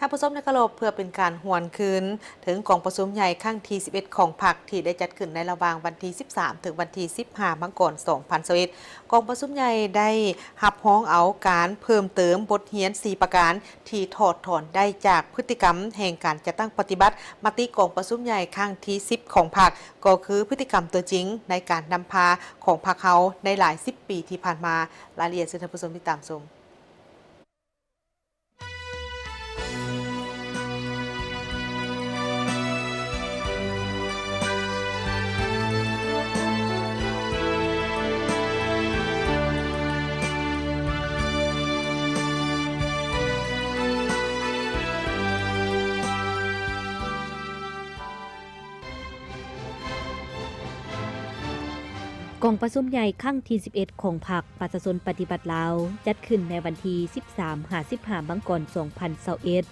ທ່ານຜູ້ຊົມທີ່ເຄົາລົບ, ເພື່ອເປັນການຫວນຄືນເຖິງກອງປະຊຸມໃຫຍ່ຄັ້ງທີສິບເອັດຂອງພັກ ທີ່ໄດ້ຈັດຂຶ້ນໃນລະຫວ່າງວັນທີສິບສາມ ເຖິງວັນທີສິບຫ້າ ມັງກອນ ສອງພັນຊາວເອັດ, ກອງປະຊຸມໃຫຍ່ໄດ້ຮັບຮອງເອົາການເພີ່ມເຕີມບົດຮຽນສີ່ປະການ ທີ່ຖອດຖອນໄດ້ຈາກພຶດຕິກຳແຫ່ງການຈັດຕັ້ງປະຕິບັດມະຕິກອງປະຊຸມໃຫຍ່ຄັ້ງທີສິບຂອງພັກ, ກໍຄືພຶດຕິກຳຕົວຈິງໃນການນຳພາຂອງພັກເຮົາໃນຫຼາຍສິບປີທີ່ຜ່ານມາ. ລາຍລະອຽດເຊີນທ່ານຜູ້ຊົມຕິດຕາມຊົມ. ກອງປະຊຸມໃຫຍ່ຄັ້ງທີສິບເອັດຂອງພັກປະຊາຊົນປະຕິວັດລາວ ຈັດຂຶ້ນໃນວັນທີສິບສາມ ຫາ ສິບຫ້າ ມັງກອນ ສອງພັນຊາວເອັດ.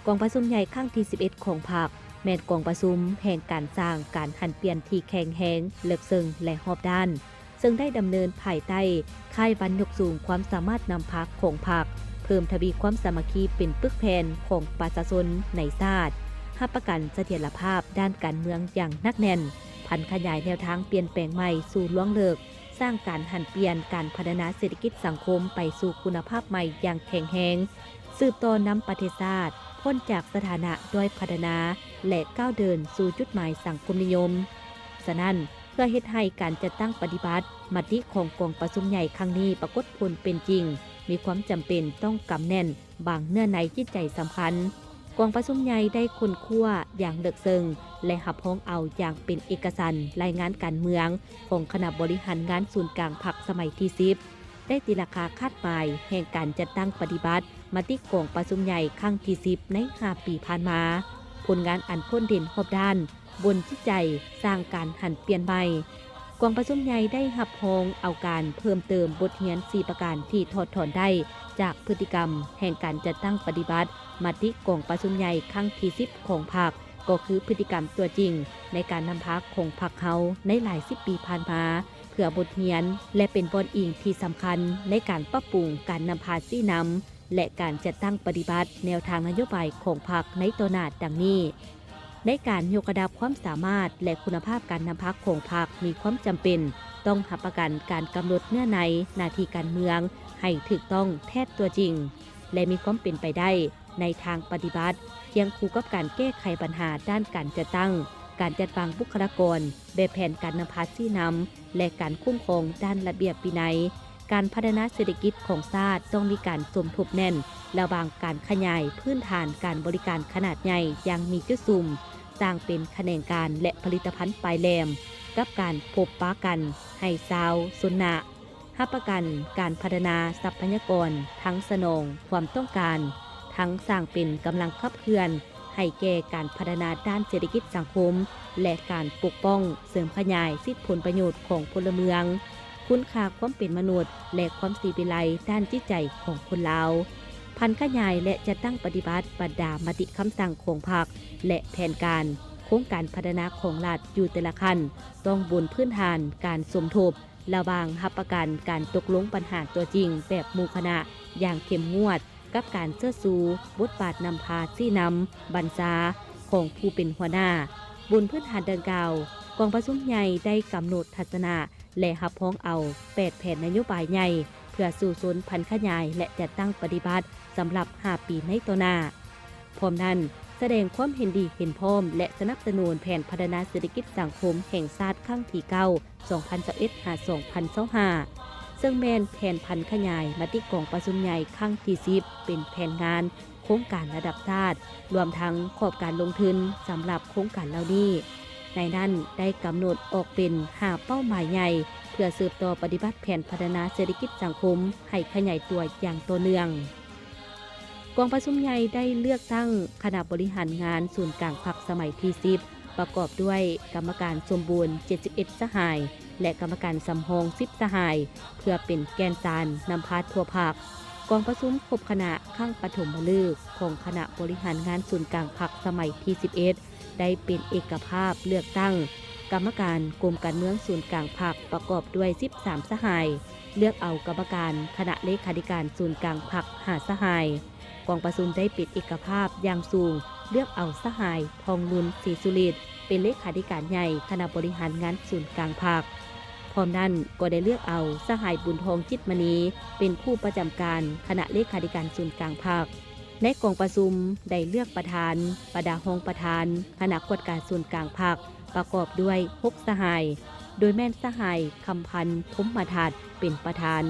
ກອງປະຊຸມໃຫຍ່ຄັ້ງທີສິບເອັດຂອງພັກ ແມ່ນກອງປະຊຸມແຫ່ງການສ້າງການຫັນປ່ຽນທີ່ແຂງແຮງ, ເລິກເຊິ່ງ ແລະ ຮອບດ້ານ, ເຊິ່ງໄດ້ດຳເນີນພາຍໃຕ້ຄ້າຍວັນຍົກສູງຄວາມສາມາດນຳພາຂອງພັກ, ເພີ່ມທະວີຄວາມສາມັກຄີເປັນປຶກແຜ່ນຂອງປະຊາຊົນໃນຊາດ, ຮັບປະກັນສະຖຽນລະພາບດ້ານການເມືອງຢ່າງໜັກແໜ້ນ, ຜັນຂະຫຍາຍແນວທາງປ່ຽນແປງໃໝ່ສູ່ລວງເລິກ, ສ້າງການຫັນປ່ຽນການພັດທະນາເສດຖະກິດສັງຄົມໄປສູ່ຄຸນນະພາບໃໝ່ຢ່າງແຂງແຮງ, ສືບຕໍ່ນຳປະເທດຊາດພົ້ນຈາກສະຖານະດ້ອຍພັດທະນາ ແລະ ກ້າວເດີນສູ່ຈຸດໝາຍສັງຄົມນິຍົມ. ສະນັ້ນ, ເພື່ອເຮັດໃຫ້ການຈັດຕັ້ງປະຕິບັດມະຕິຂອງກອງປະຊຸມໃຫຍ່ຄັ້ງນີ້ປາກົດຜົນເປັນຈິງ, ມີຄວາມຈຳເປັນຕ້ອງກຳແໜ້ນບາງເນື້ອໃນຈິດໃຈສຳຄັນ. ກອງປະຊຸມໃຫຍ່ໄດ້ຄົ້ນຄວ້າຢ່າງເລິກເຊິ່ງ ແລະ ຮັບຮອງເອົາຢ່າງເປັນເອກະສັນລາຍງານການເມືອງຂອງຄະນະບໍລິຫານງານສູນກາງພັກສະໄໝທີສິບ, ໄດ້ຕີລາຄາຄາດໝາຍແຫ່ງການຈັດຕັ້ງປະຕິບັດມະຕິກອງປະຊຸມໃຫຍ່ຄັ້ງທີສິບໃນຫ້າປີຜ່ານມາ, ຜົນງານອັນໂດດເດັ່ນຮອບດ້ານ, ບົນຈິດໃຈສ້າງການຫັນປ່ຽນໃໝ່. ກອງປະຊຸມໃຫຍ່ໄດ້ຮັບຮອງເອົາການເພີ່ມເຕີມບົດຮຽນສີ່ປະການທີ່ຖອດຖອນໄດ້ຈາກພຶດຕິກຳແຫ່ງການຈັດຕັ້ງປະຕິບັດມະຕິກອງປະຊຸມໃຫຍ່ຄັ້ງທີສິບຂອງພັກ, ກໍຄືພຶດຕິກຳຕົວຈິງໃນການນຳພາຂອງພັກເຮົາໃນຫຼາຍສິບປີຜ່ານມາ, ເພື່ອບົດຮຽນ ແລະ ເປັນບ່ອນອີງທີ່ສຳຄັນໃນການປັບປຸງການນຳພາຊີ້ນຳ ແລະ ການຈັດຕັ້ງປະຕິບັດແນວທາງນະໂຍບາຍຂອງພັກໃນຕໍ່ໜ້າ ດັ່ງນີ້. ໃນການຍົກລະດັບຄວາມສາມາດ ແລະ ຄຸນນະພາບການນຳພາຂອງພັກ ມີຄວາມຈຳເປັນຕ້ອງຮັບປະກັນການກຳນົດເນື້ອໃນໜ້າທີ່ການເມືອງໃຫ້ຖືກຕ້ອງແທດຕົວຈິງ ແລະ ມີຄວາມເປັນໄປໄດ້ໃນທາງປະຕິບັດ, ຄຽງຄູ່ກັບການແກ້ໄຂບັນຫາດ້ານການຈັດຕັ້ງ, ການຈັດວາງບຸກຄະລາກອນ, ແບບແຜນການນຳພາຊີ້ນຳ ແລະ ການຄຸ້ມຄອງດ້ານລະບຽບວິໄນ. ການພັດທະນາເສດຖະກິດຂອງຊາດຕ້ອງມີການສົມທົບແໜ້ນລະຫວ່າງການຂະຫຍາຍພື້ນຖານການບໍລິການຂະໜາດໃຫຍ່ຢ່າງມີຈຸດສຸມ, ສ້າງເປັນຂະແໜງການ ແລະ ຜະລິດຕະພັນປາຍແຫຼມ, ກັບການພົບປະກັນໃຫ້ຊາວຊົນນະ, ຮັບປະກັນການພັດທະນາຊັບພະຍາກອນ, ທັງສະໜອງຄວາມຕ້ອງການ, ທັງສ້າງເປັນກຳລັງຂັບເຄື່ອນ ໃຫ້ແກ່ການພັດທະນາດ້ານເສດຖະກິດສັງຄົມ ແລະ ການປົກປ້ອງເສີມຂະຫຍາຍສິດຜົນປະໂຫຍດຂອງພົນລະເມືອງ, ຄຸນຄ່າຄວາມເປັນມະນຸດ ແລະ ຄວາມສີວິໄລດ້ານຈິດໃຈຂອງຄົນລາວ, ຜັນຂະຫຍາຍ ແລະ ຈັດຕັ້ງປະຕິບັດບັນດາມະຕິຄຳສັ່ງຂອງພັກ ແລະ ແຜນການໂຄງການພັດທະນາຂອງລັດຢູ່ແຕ່ລະຂັ້ນ ຕ້ອງບົນພື້ນຖານການສົມທົບລະຫວ່າງຮັບປະກັນການຕົກລົງບັນຫາຕົວຈິງແບບໝູ່ຄະນະຢ່າງເຂັ້ມງວດ, ກັບການເຊີດຊູບົດບາດນຳພາຊີ້ນຳບັນຊາຂອງຜູ້ເປັນຫົວໜ້າ. ບົນພື້ນຖານດັ່ງກ່າວ, ກອງປະຊຸມໃຫຍ່ໄດ້ກຳນົດທັດສະນະ ແລະ ຮັບຮອງເອົາແປດແຜນນະໂຍບາຍໃຫຍ່ ເພື່ອສູ້ຊົນຜັນຂະຫຍາຍ ແລະ ຈັດຕັ້ງປະຕິບັດສຳລັບຫ້າປີໃນຕໍ່ໜ້າ. ພ້ອມນັ້ນ, ສະແດງຄວາມເຫັນດີເຫັນພ້ອມ ແລະ ສະໜັບສະໜູນແຜນພັດທະນາເສດຖະກິດສັງຄົມແຫ່ງຊາດຄັ້ງທີເກົ້າ ສອງພັນຊາວເອັດ ຫາ ສອງພັນຊາວຫ້າ ເຊິ່ງແມ່ນແຜນຜັນຂະຫຍາຍມະຕິກອງປະຊຸມໃຫຍ່ຄັ້ງທີສິບ ເປັນແຜນງານໂຄງການລະດັບຊາດ, ລວມທັງຂອບການລົງທຶນສຳລັບໂຄງການເຫຼົ່ານີ້. ໃນນັ້ນໄດ້ກຳນົດອອກເປັນຫ້າເປົ້າໝາຍໃຫຍ່ ເພື່ອສືບຕໍ່ປະຕິບັດແຜນພັດທະນາເສດຖະກິດສັງຄົມໃຫ້ຂະຫຍາຍຕົວຢ່າງຕໍ່ເນື່ອງ. ກອງປະຊຸມໃຫຍ່ໄດ້ເລືອກຕັ້ງຄະນະບໍລິຫານງານສູນກາງພັກສະໄໝທີສິບ ປະກອບດ້ວຍກຳມະການສົມບູນເຈັດສິບເອັດສະຫາຍ ແລະ ກຳມະການສຳຮອງສິບສະຫາຍ ເພື່ອເປັນແກ່ນສານນຳພາທົ່ວພັກ. ກອງປະຊຸມຄົບຄະນະຄັ້ງປະຖົມມະລຶກຂອງຄະນະບໍລິຫານງານສູນກາງພັກສະໄໝທີສິບເອັດ ໄດ້ເປັນເອກະພາບເລືອກຕັ້ງກຳມະການກົມການເມືອງສູນກາງພັກ ປະກອບດ້ວຍສິບສາມສະຫາຍ, ເລືອກເອົາກຳມະການຄະນະເລຂາທິການສູນກາງພັກຫ້າສະຫາຍ, ກອງປະຊຸມໄດ້ເປັນເອກະພາບຢ່າງສູງ ເລືອກເອົາສະຫາຍ ທອງລຸນ ສີສຸລິດ ເປັນເລຂາທິການໃຫຍ່ຄະນະບໍລິຫານງານສູນກາງພັກ. ພ້ອມນັ້ນກໍໄດ້ເລືອກເອົາສະຫາຍ ບຸນທອງ ຈິດມະນີ ເປັນຜູ້ປະຈຳການຄະນະເລຂາທິການສູນກາງພັກ. ໃນກອງປະຊຸມໄດ້ເລືອກປະທານ, ບັນດາຮອງປະທານຄະນະກວດກາສູນກາງພັກ ປະກອບດ້ວຍຫົກສະຫາຍ ໂດຍແມ່ນສະຫາຍ ຄຳພັນ ພົມມະທັດ ເປັນປະທານ.